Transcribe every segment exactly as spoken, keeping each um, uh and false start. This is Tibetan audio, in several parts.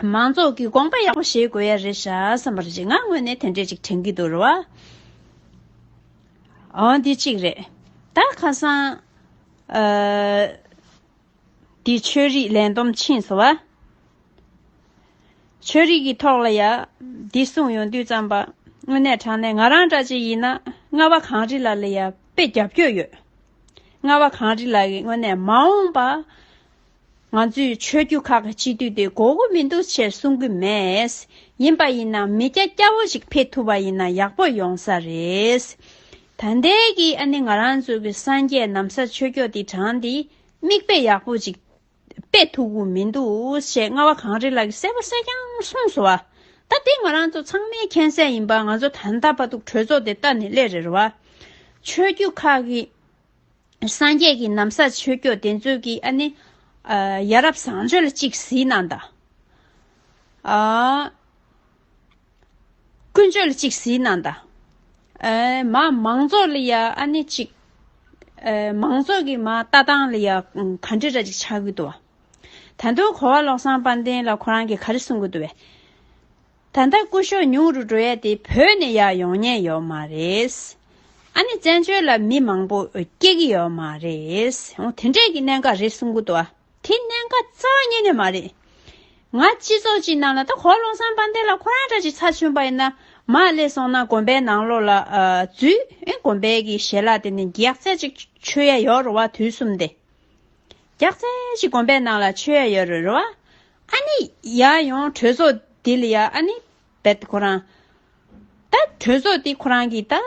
མང་ཚོགས་ཀྱི་དགོངས་པ་ཡག་པོ་བཞེས་དགོས་ཡ་རེད་ཤག་བསམ་པ་རེད། ང་དངོས་གནས་དེ་འདྲས་ཅིག་དྲན་གྱི་འདུག་རེད་བ། འོ་འདི་གཅིག་རེད། ད་ཁ་སང་ཨ། འདི་ཆོས་རིག་ལས་བསྡོམས་ཕྱིན་སོང་བ། ཆོས་རིག་གི་ཐོག་ལ་ཡ་འདི་གསུངས་ཡོང་དུས་ཙམ་པ། དངོས་གནས་དྲང་གནས་ང་རང་འདྲ་ཅིག་ཡིན་ན་རྔ་བ་གངས་རི་ལགས་ལ་ཡ་དཔེ་རྒྱབ་སྐྱོར་ཡོད། རྔ་བ་གངས་རི་ལགས་ཀྱིས་དངོས་གནས་མ་འོངས་པ་ང་ཚོའི་ཆོས་བརྒྱུད་ཁག་གི་སྤྱི་འཐུས་དེ་དགོས་མཁོ་མི་འདུག་ཅེས་གསུང་གི་མེད། ཡིན་པ་ཡིན་ན་མི་སྐྱ་སྐྱ་བོ་ཞིག་ཕེབས་ཐུབ་པ་ཡིན་ན་ཡག་པོ་ཡོང་ས་རེད། ད་ལྟའི་གི་ཨ་ནི་ང་རང་ཚོ་གི་སངས་རྒྱས་ན་བཟའ་ཆོས་སྐྱོང་དེ་དྲངས་ཏེ་མིག་དཔེ་ཡག་པོ་ཅིག་དཔེ་ཐུབ་ཀྱི་མི་འདུག་ཞེས་རྔ་བ་གངས་རི་ལགས་ཀྱིས་གསལ་པོ་གསལ་རྐྱང་གསུངས་སོང་བ། ད་དེ་ང་རང་ཚོ་ཚང་མས་མཁྱེན་གསལ་ཡིན་པ། ང་ཚོ་ད་ལྟ་བར་དུ་གྲོས་ཚོགས་དེ་བལྟས་ནས་སླེབས་རེད་བ། ཆོས་བརྒྱུད་ཁག་གི་སངས་རྒྱས་ཀྱི་ན་བཟའ་ཆོས་སྐྱོང་དེ་ཚོ་གི་ཨ་ནི་ཨ། ཡ་རབས་བཟང་སྤྱོད་ལ་གཅིག་གཟིགས་གནང་དང་། ཨ། ཀུན་སྤྱོད་ལ་གཅིག་གཟིགས་གནང་དང་། ཨ། མ་མང་ཚོགས་ལ་ཡ་ཨ་ནི་གཅིག་ཨ། མང་ཚོགས་ཀྱི་མ་ལྟ་སྟངས་ལ་ཡ་ག་འདྲ་འདྲ་ཅིག་ཆགས་ཀྱི་འདུག་བ། ད་དུང་གོ་བ་བློ་བཟང་དཔལ་ལྡན་ལགས་ཁོ་རང་གིས་ག་རེ་གསུང་གི་འདུག་བས། ད་ལྟ་སྐུ་ཞབས་ཉུང་རུ་འགྲོ་ཡ་དེ་བོད་ནས་ཡར་ཡོང་མཁན་ཡོད་མ་རེད། ཨ་ནི་བཙན་བྱོལ་ལ་མི་མང་པོ་སྐྱེ་གི་ཡོད་མ་རེད། འོ་དེ་འདྲས་ཀྱི་གནད་འགག་རེད་གསུང་གི་འདུག་བ། དེ་གནད་འགག་རྩ་བ་ཉིད་ནས་མ་རེད། ང་སྤྱི་ཚོགས་ཅིག་ནང་ལ་ད་གོ་བ་བློ་བཟང་དཔལ་ལྡན་ལགས་ཁོ་རང་འདྲ་ཅིག་ཚར་བྱུང་པ་ཡིན་ན། མར་སླེབས་སོང་ན་དགོན་པའི་ནང་ལོགས་ལ་ཨ། འཛུལ། ཨེ། དགོན་པའི་གི་ཞལ་ལག་དེ་ནི་རྒྱགས་ཚད་ཅིག་མཆོད་ཡ་ཡོད་རེད་བ། དུས་གསུམ་དེ། རྒྱགས་ཚད་ཅིག་དགོན་པའི་ནང་ལ་མཆོད་ཡ་ཡོད་རེད་རེད་བ། ཨ་ནི་ཡར་ཡོང་གྲོས་ཚོགས་འདི་ལ་ཡ་ཨ་ནི་རྦད་ཁོ་རང་། ད་གྲོས་ཚོགས་འདི་ཁོ་རང་གི་ད་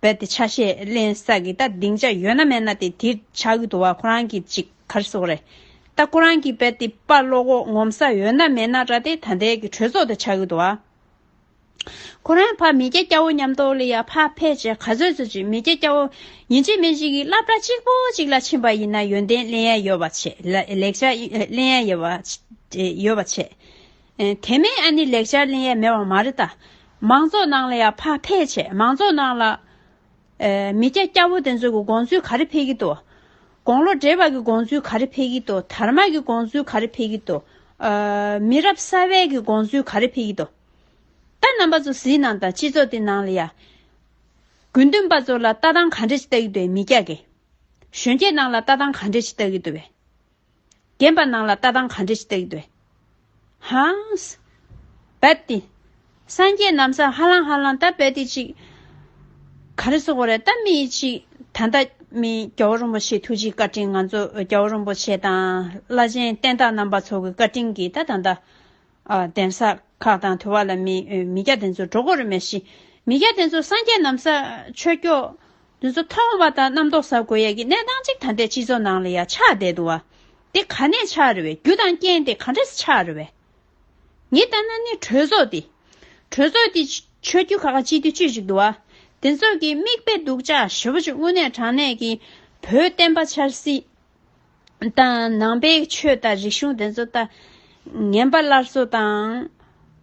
རྦད་དེ་ཆ་ཤས་ལེན་ས་གི་ད་སྡིངས་ཆ་ཡོད་ན་མེད་ན་དེ་དེ་ཆགས་ཀྱི་འདུག་བ། ཁོ་རང་གི་ཅིག་ག་རེ་ཟེར་དགོས་རེད། ད་ཁོ་རང་གི་རྦད་དེ་དཔའ་བློ་ཁོག་ངོམ་ས་ཡོད་ན་མེད་ན་འདྲ་དེ་ད་ལྟའི་གི་གྲོས་ཚོགས་དེ་ཆགས་ཀྱི་འདུག་བ། ཁོ་རང་ཕར་མི་སྐྱ་སྐྱ་བོ་མཉམ་དུ་ལ་ཡ་ཕར་ཕེབས་བྱས་ག་ཚོད་ཚོད་ཅིག་མི་སྐྱ་སྐྱ་བོ་ཡིན་གཅིག་མིན་གཅིག་གི་སློབ་གྲྭ་གཅིག་པོ་གཅིག་ལ་ཕྱིན་པ་ཡིན་ན་ཡོན་ཏན་ལེན་ཡ་ཡོད་པ་བྱས། ལ་ལེགས་ཆ་ལེན་ཡ་ཡོད་པ་ཡོད་པ་བྱས། ཨེ། དེ་མིན་ཨ་ནི་ལེགས་ཆ་ལེན་ཡ་མེད་པ་མ་རེད་ད། མང་ཚོགས་ནང་ལ་ཡ་ཕར་ཕེབས་བྱས་མང་ཚོགས་ནང་ལ། ཨེ། མི་སྐྱ་སྐྱ་བོ་དེ་ཚོ་གི་དགོངས་ཚུལ་ག་རེ་ཕེབས་ཀྱི་འདུག་དགུང་ལོ་བགྲེས་པ་གི་དགོངས་ཚུལ་ག་རེ་ཕེབས་ཀྱི་འདུག་དར་མ་གི་དགོངས་ཚུལ་ག་རེ་ཕེབས་ཀྱི་འདུག་ཨ། མི་རབས་གསར་པའི་གི་དགོངས་ཚུལ་ག་རེ་ཕེབས་ཀྱི་འདུག་ད་རྣམ་པ་ཚོ་གཟིགས་གནང་དང་། སྤྱི་ཚོགས་དེ་ནང་ལ་ཡ། དགོས་འདུན་པ་ཚོ་ལ་ལྟ་སྟངས་ག་འདྲ་ཞིག་ལྟ་གི་འདུག་མི་སྐྱ་གི། གཞོན་སྐྱེས་ནང་ལ་ལྟ་སྟངས་ག་འདྲ་ཞིག་ལྟ་གི་འདུག་བས། རྒན་པ་ནང་ལ་ལྟ་སྟངས་ག་འདྲ་ཞིག་ལྟ་གི་འདུག་བས། ཧང་། རྦད་དེ། སངས་རྒྱས་ན་བཟའ་ཧ་ལང་ཧ་ལང་ད་རྦད་དེ་ཅིག་ག་རེ་ཟེར་དགོས་རེད། ད་མི་ཅིག་ད་ལྟ་མི་རྒྱལ་བ་རིན་པོ་ཆེ་ཐུགས་རྗེའི་བཀའ་དྲིན། ང་ཚོ་རྒྱལ་བ་རིན་པོ་ཆེ་དང་བླ་ཆེན་བསྟན་བདག་རྣམ་པ་ཚོ་གི་བཀའ་དྲིན་གྱིས་ད་ད་ལྟ། ཨ། གདན་ས་ཁག་དང་དུ་བ་ལ་མི་མི་སྐྱ་དེ་ཚོ་འགྲོ་དགོས་རེད་མེད་ཤི། མི་སྐྱ་དེ་ཚོ་སངས་རྒྱས་ན་བཟའ་ཆོས་སྐྱོང་དེ་ཚོ་མཐོང་བ་དང་རྣམ་རྟོག་ཟ་དགོས་ཡ་གི་གནས་སྟངས་ཅིག་ད་ལྟའི་སྤྱི་ཚོགས་ནང་ལ་ཡ་ཆགས་བསྡད་འདུག་བ། དེ་ག་ནས་ཆགས་རེད་བས། རྒྱུ་དང་རྐྱེན་དེ་ག་འདྲས་ཆགས་རེད་བས། ངས་ལྟ་ན་ནི་གྲོས་ཚོགས་དེ། གྲོས་ཚོགས་དེ་ཆོས་བརྒྱུད་ཁག་གཅིག་དེ་ཅིག་ཅིག་འདུག་བ། དེ་ཚོ་གི་མིག་དཔེ་སྡུག་ཅག་ཞེ་པོ་ཅིག་དངོས་གནས་དྲང་གནས་ཀྱི་བོད་བསྟན་པ་ཆབ་སྲིད་དང་ནང་པའི་ཆོས་དང་རིག་གཞུང་དེ་ཚོ་ད་ངན་པ་སླར་གསོ་དང་།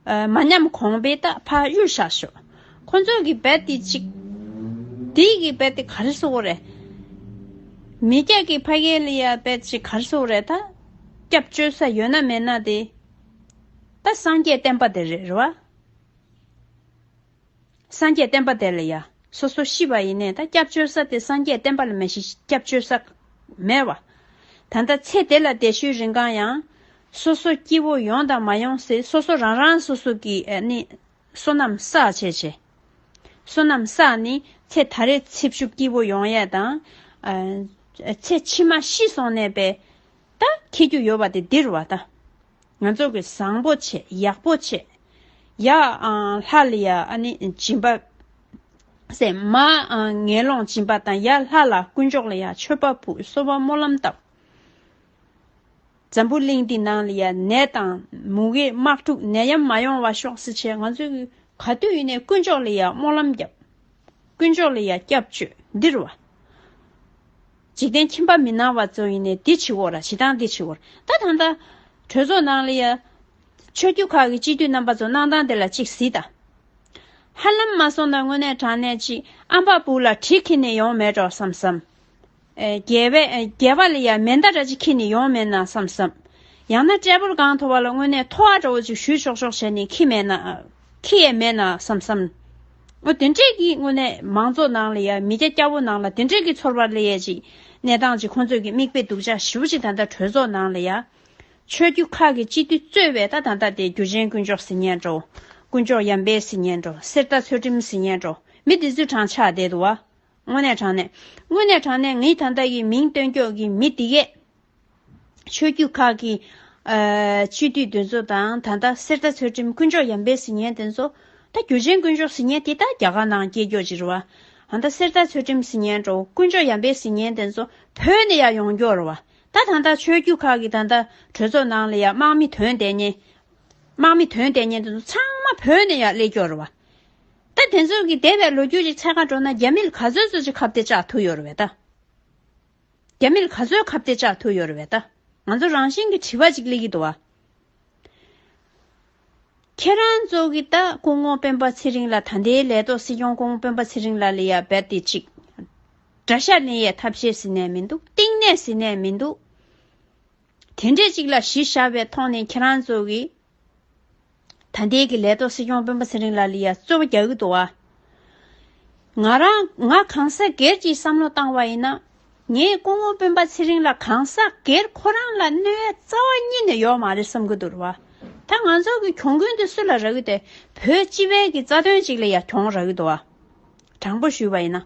ཨ། མ་ཉམས་གོང་འཕེལ་ད་ཕར་གཡུག་བཞག་ཤོག་ཁོ་ཚོ་གི་རྦད་དེ་ཅིག་དེ་གི་རྦད་དེ་ག་རེ་ཟེར་དགོས་རེད། མི་སྐྱ་གི་ཕ་གི་ལ་ཡ་རྦད་ཅིག་ག་རེ་ཟེར་དགོས་རེད། ད་སྐྱབས་བཅོལ་ས་ཡོད་ན་མེད་ན་དེ། ད་སངས་རྒྱས་བསྟན་པ་དེ་རེད་རེད་བ། སངས་རྒྱས་བསྟན་པ་དེ་ལ་ཡ། སོ་སོ་ཤི་བ་ཡིན་ནའི་ད་སྐྱབས་བཅོལ་ས་དེ་སངས་རྒྱས་བསྟན་པ་ལ་མེད་ཤི། སྐྱབས་བཅོལ་ས་མེད་བ། ད་ལྟ་ཚེ་འདི་ལ་བདེ་ཤོས་རིན་གང་ཡང་། སོ་སོ་སྐྱིད་པོ་ཡོང་དང་མ་ཡོང་ཟེར། སོ་སོ་རང་རང་སོ་སོ་གི་ཨ་ནི་བསོད་ནམས་བསགས་བྱས་བྱས། བསོད་ནམས་བསགས་ནི་ཚེ་ད་རེས་ཚེ་ཕྱུག་སྐྱིད་པོ་ཡོང་ཡས་དང་། ཨ། ཚེ་ཕྱི་མ་ཤི་སོང་ནས་པས་ད་ཁེ་རྒྱུ་ཡོད་པ་དེ་འདིར་བ་ད། ང་ཚོ་གི་བཟང་པོ་བྱེད། ཡག་པོ་བྱེད། ཡ། ཨ། ལྷ་ལ་ཡ་ཨ་ནི་སྦྱིན་པ་ཟེར། མ། ཨ། ངན་སློང་སྦྱིན་པ་དང་། ཡ། ལྷ་ལ་དཀོན་མཆོག་ལ་ཡ་མཆོད་པ་ཕུལ། གསོལ་བ་སྨོན་ལམ་བཏབ། འཛམ་བུ་གླིང་འདི་ནང་ལ་ཡ་ནད་དང་མུ་གེ་དམག་འཁྲུག་ནད་ཡམས་མ་ཡོང་བ་ཤོག་ཟེར་བྱས། ང་ཚོ་གི་ག་དུས་ཡིན་ནའི་དཀོན་མཆོག་ལ་ཡ་སྨོན་ལམ་བརྒྱབ། དཀོན་མཆོག་ལ་ཡ་སྐྱབས་བཅོལ་འདིར་བ། འཇིག་རྟེན་ཁྱིམ་པ་མི་ནག་པ་ཚོ་ཡིན་ནའི་འདི་བྱེད་དགོས་ར། བྱེད་སྟངས་འདི་བྱེད་དགོས་ར། ད་ད་ལྟ་གྲོས་ཚོགས་ནང་ལ་ཡ། ཆོས་བརྒྱུད་ཁག་གི་སྤྱི་འཐུས་རྣམ་པ་ཚོ་གནང་སྟངས་དེ་ལ་གཅིག་གཟིགས་དང་། ཧ་ལམ་མ་སོང་ན་དངོས་གནས་དྲང་གནས་ཅིག་ཨམ་ཕྲུག་བུ་ལ་གྲི་ཁྱེར་ནས་ཡོང་མེད་འགྲོ་བསམ་བསམ། ཨེ། སྒལ་པའི། ཨེ། སྒལ་པ་ལ་ཡ་མེ་མདའ་འདྲ་ཅིག་ཁྱེར་ནས་ཡོང་མེད་ན་བསམ་བསམ། ཡང་ན་ཊེ་བལ་སྒང་ཐོག་པ་ལ་དངོས་གནས་ཐོ་བ་འདྲ་བོ་ཅིག་གཞུས་ཆོག་ཆོག་བྱས་ནས་ཁྱི་མེད་ན་ཁྱི་ཡས་མེད་ན་བསམ་བསམ། འོ་དེ་འདྲས་ཀྱི་དངོས་གནས་མང་ཚོགས་ནང་ལ་ཡ་མི་སྐྱ་སྐྱ་བོ་ནང་ལ་དེ་འདྲས་ཀྱི་ཚོར་བ་སླེབས་ཡས་ཅིག་གནས་སྟངས་ཅིག་ཁོང་ཚོས་ཀྱི་མིག་དཔེ་སྡུག་ཅག་ཞེ་པོ་ཅིག་ད་ལྟ་གྲོས་ཚོགས་ནང་ལ་ཡ། ཆོས་བརྒྱུད་ཁག་གི་སྤྱི་འཐུས་གཙོས་པའི་ད་ད་ལྟ་དེ་རྒྱུ་ཆེན་དཀོན་མཆོག་ཟེར་མཁན་འདྲ་བོ། དཀོན་མཆོག་ཡམ་པེ་ཟེར་མཁན་འདྲ་བོ། གསེར་རྟ་ཚུལ་ཁྲིམས་ཟེར་མཁན་འདྲ་བོ། མི་དེ་ཚོའི་གྲངས་ཆག་བསྡད་འདུག་བ། དངོས་གནས་དྲང་གནས། དངོས་གནས་དྲང་གནས་ངས་ད་ལྟ་ཡི་མིང་བཏོན་ཀྱོག་གི་མི་དེ་གས། ཆོས་བརྒྱུད་ཁག་གི་ཨ་སྤྱི་འཐུས་དེ་ཚོ་དང་ད་ལྟ་གསེར་རྟ་ཚུལ་ཁྲིམས། དཀོན་མཆོག་ཡམ་པེ་ཟེར་མཁན་དེ་ཚོ། ད་རྒྱུ་ཆེན་དཀོན་མཆོག་ཟེར་མཁན་དེ་ད་རྒྱ་གར་ནང་སྐྱེས་ཀྱོག་ཅིག་རེད་བ། ཨ་ད་གསེར་རྟ་ཚུལ་ཁྲིམས་ཟེར་མཁན་འདྲ་བོ། དཀོན་མཆོག་ཡམ་པེ་ཟེར་མཁན་དེ་ཚོ་བོད་ནས་ཡར་ཡོང་ཀྱོག་རེད་བ། ད་ད་ལྟ་ཆོས་བརྒྱུད་ཁག་གི་ད་ལྟ་གྲོས་ཚོགས་ནང་ལ་ཡ་དམག་མི་ཐོན་བསྡད་མཁན། དམག་མི་ཐོན་བསྡད་མཁན་དེ་ཚོ་ཚང་མ་བོད་ནས་ཡར་སླེབས་ཀྱོག་རེད་བ། ད་དེ་ཚོ་གི་འདས་པའི་ལོ་རྒྱུས་ཅིག་འཚོལ་ག་འགྲོ་ན་རྒྱ་མི་ལ་ག་ཚོད་ཚོད་ཅིག་ཁ་གཏད་བཅག་ཐུབ་ཡོད་རེད་བས་ད། རྒྱ་མི་ལ་ག་ཚོད་ཁ་གཏད་བཅག་ཐུབ་ཡོད་རེད་བས་ད། ང་ཚོ་རང་བཞིན་གྱི་དྲི་བ་ཅིག་སླེབས་ཀྱི་འདུག་བ། ཁྱེད་རང་ཚོ་གི་ད་སྐུ་ངོ་སྤེན་པ་ཚེ་རིང་ལ། ད་ལྟའི་ལས་ཐོག་སྲིད་སྐྱོང་སྐུ་ངོ་སྤེན་པ་ཚེ་རིང་ལགས་ལ་ཡ་རྦད་དེ་ཅིག་དགྲ་ཤ་ལེན་ཡས་ཐབས་ཤེས་ཟེར་ནས་མི་འདུག། གཏིང་ནས་ཟེར་ནས་མི་འདུག། དེ་འདྲས་ཅིག་ལ་གཞི་བཞག་པའི་ཐོག་ནས་ཁྱེད་རང་ཚོ་གི་ད་ལྟའི་གི་ལས་ཐོག་སྲིད་སྐྱོང་སྤེན་པ་ཚེ་རིང་ལགས་ལ་ཡ་རྩོད་པ་རྒྱག་གི་འདུག་བ། ང་རང་ང་གང་ཟག་སྒེར་གྱིས་བསམ་བློ་བཏང་བ་ཡིན་ན། ངས་སྐུ་ངོ་སྤེན་པ་ཚེ་རིང་ལགས་གང་ཟག་སྒེར་ཁོ་རང་ལ་གནོད་རྩ་བ་ཉིད་ནས་ཡོད་མ་རེད་བསམ་གྱི་འདུག་རེད་བ། ད་ང་ཚོ་གི་གྱོང་གུན་དེ་སུ་ལ་རག་གི་དེ། བོད་སྤྱི་པའི་གི་རྩ་དོན་ཅིག་ལ་ཡ་གྱོང་རག་གི་འདུག་བ། དྲང་པོ་ཞུས་པ་ཡིན་ན།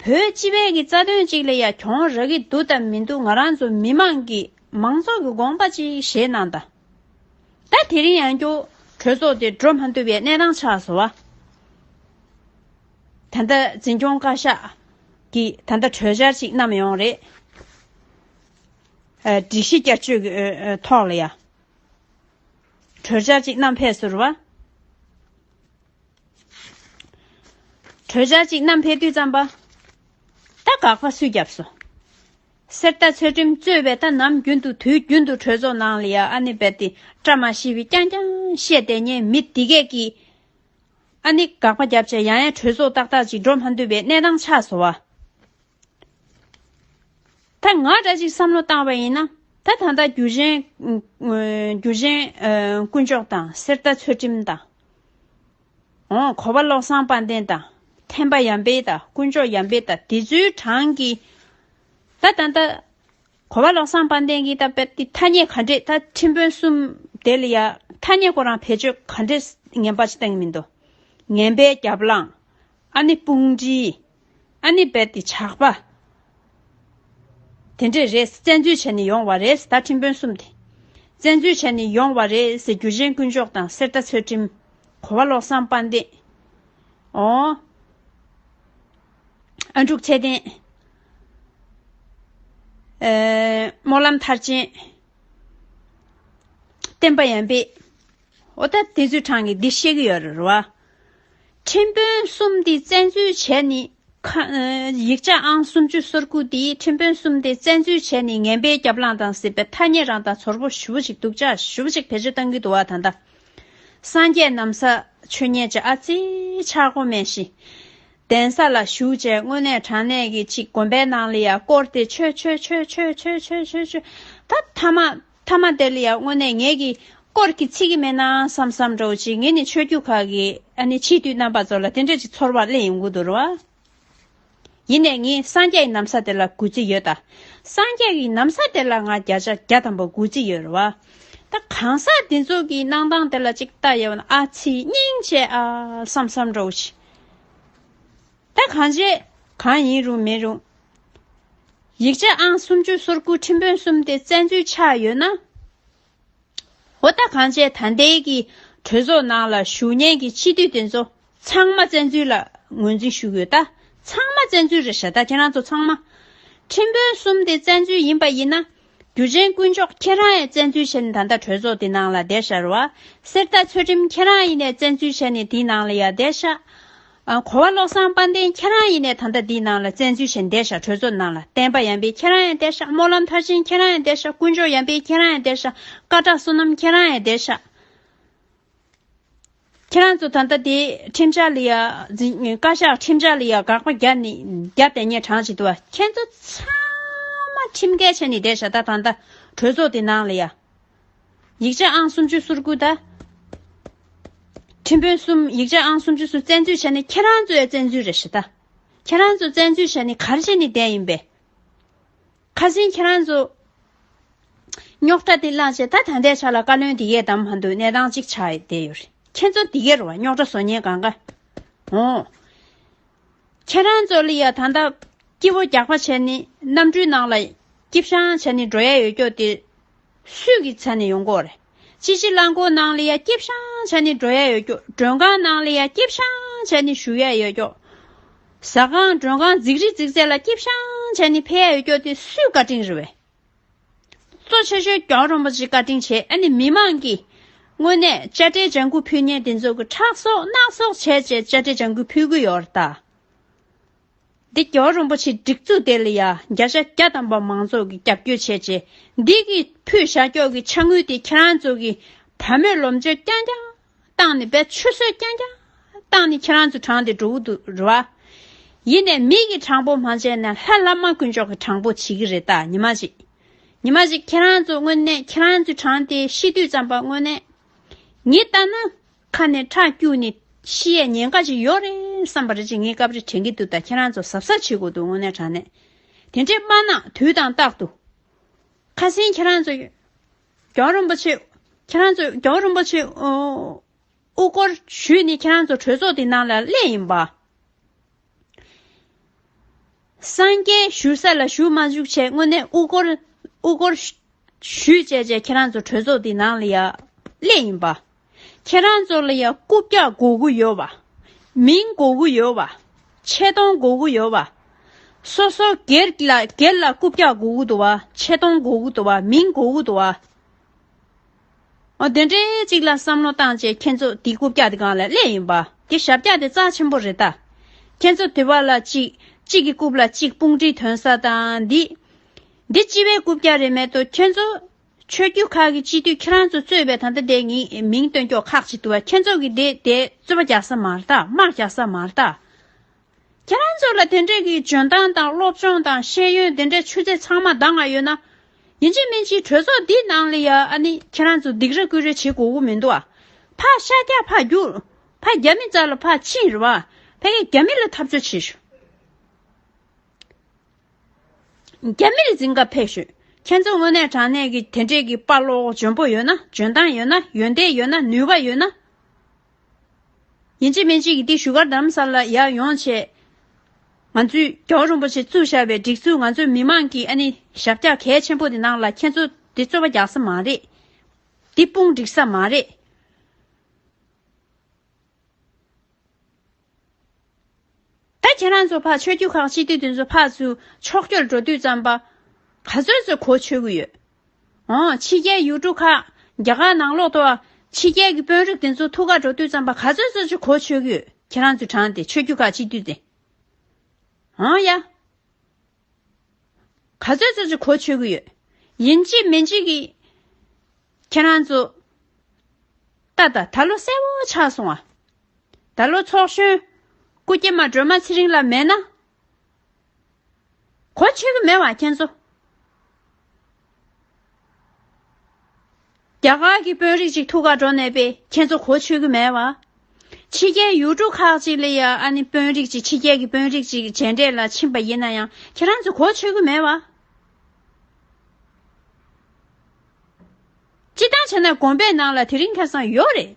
བོད་སྤྱི་པའི་གི་རྩ་དོན་ཅིག་ལ་ཡ་གྱོང་རག་གི་འདུག་དང་མི་འདུག། ང་རང་ཚོ་མི་མང་གི་མང་ཚོགས་ཀྱི་དགོངས་པ་ཅིག་བཞེས་གནང་དང་། ད་དེ་རིང་ཡང་བསྐྱར་གྲོས་ཚོགས་དེ་འགྲོ་མ་ཐུབ་པའི་གནས་སྟངས་ཆགས་སོང་བ། ད་ལྟ་འཛིན་སྐྱོང་བཀའ་ཤག་གིས་ད་ལྟ་གྲོས་འཆར་ཅིག་བསྣམས་ཡོང་རེད། ཨ་སྒྲིག་གཞི་བསྐྱར་བཅོས་ཀྱི་ཨ་ཨ་ཐོག་ལ་ཡ་གྲོས་འཆར་ཅིག་བསྣམས་ཕེབས་སོང་རེད་བ། གྲོས་འཆར་ཅིག་བསྣམས་ཕེབས་དུས་ཙམ་པ། ད་དགག་པ་སུས་བརྒྱབ་སོང་། གསེར་རྟ་ཚུལ་ཁྲིམས་གཙོས་པའི་ད་ནམ་རྒྱུན་དུ་དུས་རྒྱུན་དུ་གྲོས་ཚོགས་ནང་ལ་ཡ་ཨ་ནི་རྦད་དེ་བཀྲ་མ་ཤིས་པའི་རྐྱང་རྐྱང་བཤད་བསྡད་མཁན་མི་འདི་གས་ཀྱིས་ཨ་ནི་དགག་པ་བརྒྱབ་བྱས་ཡང་ཡང་གྲོས་ཚོགས་ཏག་ཏག་ཅིག་འགྲོ་མ་ཐུབ་པའི་གནས་སྟངས་ཆགས་སོང་བ། ད་ང་འདྲ་ཅིག་བསམ་བློ་བཏང་བ་ཡིན་ན། ད་ད་ལྟ་རྒྱུ་ཆེན་རྒྱུ་ཆེན་དཀོན་མཆོག་དང་གསེར་རྟ་ཚུལ་ཁྲིམས་དང་། འོ་གོ་བ་བློ་བཟང་དཔལ་ལྡན་དང་། ཐེམ་པ་ཡམ་པེ་དང་དཀོན་མཆོག་ཡམ་པེ་དང་དེ་ཚོའི་གྲངས་ཀྱི། ད་ད་ལྟ་གོ་བ་བློ་བཟང་དཔལ་ལྡན་གྱིས་ད་དཔེ་དེ་ཐ་སྙད་ག་འདྲས། ད་ཁྲིམས་དཔོན་གསུམ་དེ་ལ་ཡ་ཐ་སྙད་ཁོ་རང་བེད་སྤྱོད་ག་འདྲས་ངན་པ་ཞིག་བཏང་གི་མི་འདུག། ངན་པའི་རྒྱབ་ལངས། ཨ་ནི་དཔུང་སྒྲིལ། ཨ་ནི་རྦད་དེ་ཇག་པ། དེ་འདྲས་རེད། བཙན་འཛུལ་བྱས་ནས་ཡོང་བ་རེད། ད་ཁྲིམས་དཔོན་གསུམ་དེ། བཙན་འཛུལ་བྱས་ནས་ཡོང་བ་རེད་ཟེར། རྒྱུ་ཆེན་དཀོན་མཆོག་དང་གསེར་རྟ་ཚུལ་ཁྲིམས། གོ་བ་བློ་བཟང་དཔལ་ལྡན། འོ། ཨ་འབྲུག་ཚེ་བརྟན། ཨེ་སྨོན་ལམ་མཐར་ཕྱིན། བསྟན་པ་ཡར་འཕེལ། འོ་ད་དེ་ཚོའི་གྲངས་ཀྱིས་འདི་བཤད་ཀྱི་ཡོད་རེད་བ། ཁྲིམས་དཔོན་གསུམ་དེ་བཙན་འཛུལ་བྱས་ནས་ཁ་ཨ་ཡིག་ཆ་ཨང་སུམ་ཅུ་སོ་དགུ་དེ་ཁྲིམས་དཔོན་གསུམ་དེ་བཙན་འཛུལ་བྱས་ནས་ངན་པའི་རྒྱབ་ལངས་དང་ཟེར་བའི་ཐ་སྙད་རང་དང་ཚོར་པོ་ཞེ་པོ་ཅིག་སྡུག་ཅག་ཞེ་པོ་ཅིག་བེད་སྤྱོད་བཏང་གི་འདུག་བ། ད་ལྟ་སངས་རྒྱས་ན་བཟའ་མཆོད་མཁན་ཅིག་ཨ་ཙི་ཆགས་གོ་མེད་ཤི། གདན་ས་ལ་བཞུགས་བྱས་དངོས་གནས་དྲང་གནས་ཀྱི་ཅིག་དགོན་པའི་ནང་ལ་ཡ་སྐོར་ཏེ་མཆོད་མཆོད་མཆོད་མཆོད་མཆོད་མཆོད་མཆོད་མཆོད། ད་མཐའ་མ་མཐའ་མ་དེ་ལ་ཡ་དངོས་གནས་ངེད་ཀྱི་སྐོར་གྱི་ཚིག་གི་མེད་ན་བསམ་བསམ་འདྲ་བོ་ཅིག། ངེད་ནི་ཆོས་བརྒྱུད་ཁག་གི་ཨ་ནི་སྤྱི་འཐུས་རྣམ་པ་ཚོ་ལ་དེ་འདྲ་ཅིག་ཚོར་བ་སླེབས་ཡོང་གི་འདུག་རེད་བ། ཡིན་ནའི་ངས་སངས་རྒྱས་ཀྱི་ན་བཟའ་དེ་ལ་གུས་བརྩི་ཡོད་ད། སངས་རྒྱས་ཀྱི་ན་བཟའ་དེ་ལ་ང་བརྒྱ་ཆ་བརྒྱ་ཐམ་པ་གུས་བརྩི་ཡོད་རེད་བ། ད་གང་ཟག་འདི་ཚོ་གི་གནང་སྟངས་དེ་ལ་ཅིག་ལྟ་ཡོང་ན་ཨ་ཙི་སྙིང་རྗེ་ཨ་བསམ་བསམ་འདྲ་བོ་ཞིག། ད་གང་བྱས་གང་ཡིན་རུང་མིན་རུང་། ཡིག་ཆ་ཨང་སུམ་ཅུ་སོ་དགུ་ཁྲིམས་དཔོན་གསུམ་དེ་བཙན་འཛུལ་ཆགས་ཡོད་ན། འོ་ད་གང་བྱས་ད་ལྟའི་གི་གྲོས་ཚོགས་ནང་ལ་བཞུགས་མཁན་གྱི་སྤྱི་འཐུས་དེ་ཚོ་ཚང་མ་བཙན་འཛུལ་ལ་ངོས་འཛིན་ཞུ་གི་ཡོད་ད། ཚང་མ་བཙན་འཛུལ་རེད་ཤག་ད་ཁྱེད་རང་ཚོ་ཚང་མ། ཁྲིམས་དཔོན་གསུམ་དེ་བཙན་འཛུལ་ཡིན་པ་ཡིན་ན། རྒྱུ་ཆེན་དཀོན་མཆོག་ཁྱེད་རང་ཡང་བཙན་འཛུལ་བྱས་ནས་ད་ལྟ་གྲོས་ཚོགས་དེ་ནང་ལ་བསྡད་ཤག་རེད་བ། གསེར་རྟ་ཚུལ་ཁྲིམས་ཁྱེད་རང་ཡིན་ནས་བཙན་འཛུལ་བྱས་ནས་དེའི་ནང་ལ་ཡ་བསྡད་ཤག། ཨ་གོ་བ་བློ་བཟང་དཔལ་ལྡན་ཁྱེད་རང་ཡིན་ནས་ད་ལྟ་འདིའི་ནང་ལ་བཙན་འཛུལ་བྱས་བསྡད་ཤག། གྲོས་ཚོགས་ནང་ལ་བསྟན་པ་ཡར་འཕེལ་ཁྱེད་རང་ཡང་བསྡད་ཤག། སྨོན་ལམ་མཐར་ཕྱིན་ཁྱེད་རང་ཡང་བསྡད་ཤག། དཀོན་མཆོག་ཡར་འཕེལ་ཁྱེད་རང་ཡང་བསྡད་ཤག། སྐ་བྲག་བསོད་ནམས་ཁྱེད་རང་ཡང་བསྡད་ཤག། ཁྱེད་རང་ཚོ་ད་ལྟ་དེ་ཁྲིམས་འཆར་ལ་ཡ་འཛིན་བཀའ་ཤག་ཁྲིམས་འཆར་ལ་ཡ་དགག་པ་རྒྱག་ནི་རྒྱག་བསྡད་མཁན་གྲངས་ཅིག་འདུག་བ། ཁྱེད་ཚོ་ཚང་མ་ཁྲིམས་འགལ་བྱས་ནས་བསྡད་ཤག། ད་ད་ལྟ་གྲོས་ཚོགས་དེ་ནང་ལ་ཡ། ཡིག་ཆ་ཨང་སུམ་ཅུ་སོ་དགུ་དང་། ཁྲིམས་དཔོན་གསུམ། ཡིག་ཆ་ཨང་སུམ་ཅུ་སོ། བཙན་འཛུལ་བྱས་ནས་ཁྱེད་རང་ཚོའི་བཙན་འཛུལ་རེད་ཤག་ད། ཁྱེད་རང་ཚོ་བཙན་འཛུལ་བྱས་ནས་ག་རེ་བྱས་ནས་བསྡད་ཡིན་པས། ཁ་སང་ཁྱེད་རང་ཚོ་རྙོག་དྲ་དེ་བསླངས་བྱས། ད་ད་ལྟའི་ཆ་ལ་བཀའ་བློན་དེ་གས་དམ་མ་འདུག་གནས་སྟངས་གཅིག་ཆགས་བསྡད་ཡོད་རེད། ཁྱེད་ཚོ་དེ་གས་རེད་བ། རྙོག་དྲ་བཟོ་མཁན་གང་ག། འོ། ཁྱེད་རང་ཚོ་ལ་ཡ་ད་ལྟ་སྐྱིད་པོ་རྒྱག་པ་བྱས་ནས་གནམ་གྲུའི་ནང་ལ་སྐྱིད་ཤང་བྱས་ནས་འགྲོ་ཡ་ཡོད་ཀྱོག་དེ་སུས་ཀྱི་ཚ་ནས་ཡོང་གོ་རེད། སྤྱི་སྤྱི་རླངས་འཁོར་ནང་ལ་ཡ་སྐྱིད་ཤང་བྱས་ནས་འགྲོ་ཡ་ཡོད་ཀྱོག་མགྲོན་ཁང་ནང་ལ་ཡ་སྐྱིད་ཤང་བྱས་ནས་བཞུགས་ཡ་ཡོད་ཀྱོག་ཟ་ཁང་མགྲོན་ཁང་རྫིག་རི་རྫིག་ཚད་ལ་སྐྱིད་ཤང་བྱས་ནས་ཕེབས་ཡ་ཡོད་ཀྱོག་དེ་སུའི་བཀའ་དྲིན་རེད་བས། གཙོ་ཆེ་ཤོས་རྒྱལ་བ་རིན་པོ་ཆེའི་བཀའ་དྲིན་བྱས། ཨ་ནི་མི་མང་གིས་དངོས་གནས་དཔྱ་ཁྲལ་ལྗང་ཁུ་ཕུལ་མཁན་དེ་ཚོ་གི་ཁྲག་སོག་རྣག་སོག་བྱས་བྱས་དཔྱ་ཁྲལ་ལྗང་ཁུ་ཕུལ་གི་ཡོད་རེད་ད། འདི་རྒྱལ་བ་རིན་པོ་ཆེའི་སྒྲིག་འཛུགས་དེ་ལ་ཡ་བརྒྱ་ཆ་བརྒྱ་ཐམ་པ་མང་ཚོགས་ཀྱིས་རྒྱབ་སྐྱོར་བྱས་བྱས། འདི་གི་ཕུལ་བཞག་ཀྱོག་གི་ཕྱག་དངུལ་དེ་ཁྱེད་རང་ཚོ་གི་བ་མོས་ལོ་མཆོད་རྐྱང་རྐྱང་བཏང་ནས། དཔེ་ཆུད་ཟོས་རྐྱང་རྐྱང་བཏང་ནས་ཁྱེད་རང་ཚོ་དྲངས་ཏེ་འགྲོ་གི་འདུག་རེད་བ། ཡིན་ནའི་མི་གིས་དྲང་པོ་མ་བྱས་ན་ལྷ་བླ་མ་དཀོན་མཆོག་གིས་དྲང་པོ་བྱེད་ཀྱི་རེད་ད། ཉི་མ་ཞིག་ཉི་མ་ཞིག་ཁྱེད་རང་ཚོ་དངོས་གནས་ཁྱེད་རང་ཚོ་དྲངས་ཏེ་ཤི་དུས་ཙམ་པ་དངོས་གནས་ངས་ལྟ་ན་ཁ་ནས་ཁྲག་སྐྱུག་ནས་ཤི་ཡས་ཉེན་ཁ་ཅིག་ཡོད་རེད་བསམ་པ་རེད་ཅེས་ངས་སྐབས་རེ་དྲན་གྱི་འདུག་ད་ཁྱེད་རང་ཚོ་གཟབ་གཟབ་བྱེད་དགོས་འདུག་དངོས་གནས་དྲང་གནས། དེ་འདྲས་མ་གནང་། དུས་དང་རྟག་ཏུ། ཁ་སང་ཁྱེད་རང་ཚོ་རྒྱལ་བ་རིན་པོ་ཆེ། ཁྱེད་རང་ཚོ་རྒྱལ་བ་རིན་པོ་ཆེ་ཨོ། དབུ་སྐོར་ཞུས་ནས་ཁྱེད་རང་ཚོ་གྲོས་ཚོགས་དེ་ནང་ལ་སླེབས་ཡིན་པ། སངས་རྒྱས་བཞུགས་ས་ལ་བཞུགས་མ་བཅུག་བྱས་དངོས་གནས་དབུ་སྐོར་དབུ་སྐོར་ཞུས་བྱས་བྱས་ཁྱེད་རང་ཚོ་གྲོས་ཚོགས་དེ་ནང་ལ་ཡ་སླེབས་ཡིན་པ། ཁྱེད་རང་ཚོ་ལ་ཡ་རྐུབ་བཀྱག་དགོས་ཀྱི་ཡོད་པ། མིང་དགོས་ཀྱི་ཡོད་པ། ཆེ་མཐོང་དགོས་ཀྱི་ཡོད་པ། སོ་སོ་སྒེར་ལ་སྒེར་ལ་རྐུབ་བཀྱག་དགོས་ཀྱི་འདུག་བ། ཆེ་མཐོང་དགོས་ཀྱི་འདུག་བ། མིང་དགོས་ཀྱི་འདུག་བ། འོ་དེ་འདྲའི་གཅིག་ལ་བསམ་བློ་བཏང་བྱས་ཁྱེད་ཚོ་དེའི་རྐུབ་བཀྱག་དེ་སྒང་ལ་སླེབས་ཡིན་པ། དེ་ཞབས་བཀྱག་དེ་རྩ་ཆེན་པོ་རེད་ད། ཁྱེད་ཚོ་དེ་བ་ལ་གཅིག་གཅིག་གི་རྐུབ་ལ་གཅིག་དཔུང་སྒྲིག་ཐོན་ས་དང་འདི། འདི་སྤྱི་པའི་རྐུབ་བཀྱག་རེད་མེད་དོ། ཁྱེད་ཚོ་ཆོས་བརྒྱུད་ཁག་གི་སྤྱི་འཐུས་ཁྱེད་རང་ཚོ་གཙོས་པའི་ད་ལྟ་དེ་ངས་མིང་བཏོན་ཀྱོག་ཁག་ཅིག་འདུག་བ། ཁྱེད་ཚོ་གི་དེ་དེ་རྩོད་པ་རྒྱག་ས་མ་རེད་ད། དམག་རྒྱག་ས་མ་རེད་ད། ཁྱེད་རང་ཚོ་ལ་དེ་འདྲས་ཀྱི་འཇོན་ཐང་དང་སློབ་སྦྱོང་དང་ཤེས་ཡོན་དེ་འདྲས་ཆུ་ཚད་ཚང་མ་འདང་ང་ཡོད་ན། ཡིན་གཅིག་མིན་གཅིག་གྲོས་ཚོགས་འདིའི་ནང་ལ་ཡ་ཨ་ནི་ཁྱེད་རང་ཚོ་སྡིགས་ར་སྐུལ་ར་བྱེད་དགོས་ཀྱི་མི་འདུག་ཨ། ཕར་ཤར་རྒྱག་ཕར་རྒྱུག་ཕར་རྒྱ་མི་རྩ་ལ་ཕར་ཕྱིན་རེད་བ། ཕ་གི་རྒྱ་མི་ལ་འཐབ་རྩོད་བྱེད་ཤོག་རྒྱ་མི་ལ་འཛིང་ག་ཕེབས་ཤོག་ཁྱེད་ཚོ་དངོས་གནས་དྲང་གནས་ཀྱི་དེ་འདྲས་ཀྱི་དཔའ་བློ་འཇོན་པོ་ཡོད་ན། འཇོན་ཐང་ཡོད་ན། ཡོན་ཏན་ཡོད་ན། ནུས་པ་ཡོད་ན། ཡིན་གཅིག་མིན་གཅིག་གིས་འདི་བཞུགས་སྒར་རྡ་རམ་ས་ལ་ཡར་ཡོང་བྱས། ང་ཚོའི་རྒྱལ་བ་རིན་པོ་ཆེ་བཙུགས་བཞག་པའི་སྒྲིག་འཛུགས། ང་ཚོའི་མི་མང་གི་ཨ་ནི་ཞབས་བཀྱག་གལ་ཆེན་པོ་དེ་ནང་ལ་ཁྱེད་ཚོ་འདི་རྩོད་པ་རྒྱག་ས་མ་རེད། འདི་དཔུང་སྒྲིག་ས་མ་རེད། ད་ཁྱེད་རང་ཚོ་ཕར་ཆོས་བརྒྱུད་ཁག་སྤྱི་འཐུས་དེ་ཚོ་ཕར་ཚུར་ཕྱོགས་བསྐྱོད་འགྲོ་དུས་ཙམ་པ། ག་ཚོད་ཚོད་གོ་ཆོད་ཀྱི་ཡོད། འོ། ཕྱི་རྒྱལ་ཡུལ་གྲུ་ཁག་རྒྱ་གར་ནང་ལོགས་ཏུ་ཕྱི་རྒྱལ་གྱི་དཔོན་རིགས་དེ་ཚོ་ཐུག་ག་འགྲོ་དུས་ཙམ་པ་ག་ཚོད་ཚོད་ཅིག་གོ་ཆོད་ཀྱི་ཡོད། ཁྱེད་རང་ཚོས་དྲངས་ཏེ་ཆོས་བརྒྱུད་ཁག་སྤྱི་འཐུས་དེ། འོ་ཡ། ག་ཚོད་ཚོད་ཅིག་གོ་ཆོད་ཀྱི་ཡོད། ཡིན་གཅིག་མིན་གཅིག་གིས་ཁྱེད་རང་ཚོ། ད་ད་ད་ལོ་གསལ་བོ་ཆགས་སོང་ཨ། ད་ལོ་ཚོགས་གཞོན་སྐུ་སྐྱེས་མ་སྒྲོལ་མ་ཚེ་རིང་ལགས་མེད་ན། གོ་ཆོད་ཀྱི་མེད་བ་ཁྱེད་ཚོ། རྒྱ་གར་གྱི་དཔོན་རིགས་ཅིག་ཐུག་ག་འགྲོ་ནས་པས་ཁྱེད་ཚོ་གོ་ཆོད་ཀྱི་མེད་བ། ཕྱི་རྒྱལ་ཡུལ་གྲུ་ཁག་ཅིག་ལ་ཡ་ཨ་ནི་དཔོན་རིགས་ཅིག་ཕྱི་རྒྱལ་གྱི་དཔོན་རིགས་ཅིག་མཇལ་འཕྲད་ལ་ཕྱིན་པ་ཡིན་ན་ཡང་ཁྱེད་རང་ཚོ་གོ་ཆོད་ཀྱི་མེད་བ། སྤྱིར་བཏང་བྱས་ན་དགོན་པའི་ནང་ལ་དེ་རིང་ཁ་སང་ཡོད་རེད།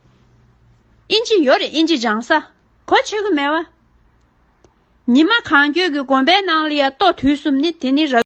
ཨིན་ཇི་ཡོད་རེད། ཨིན་ཇི་སྦྱང་ས། གོ་ཆོད་ཀྱི་མེད་བ། ཉི་མ་གང་འཁྱོལ་གྱི་དགོན་པའི་ནང་ལ་ཡ་ལྟོ་དུས་གསུམ་ནི་དེ་ནི་ར།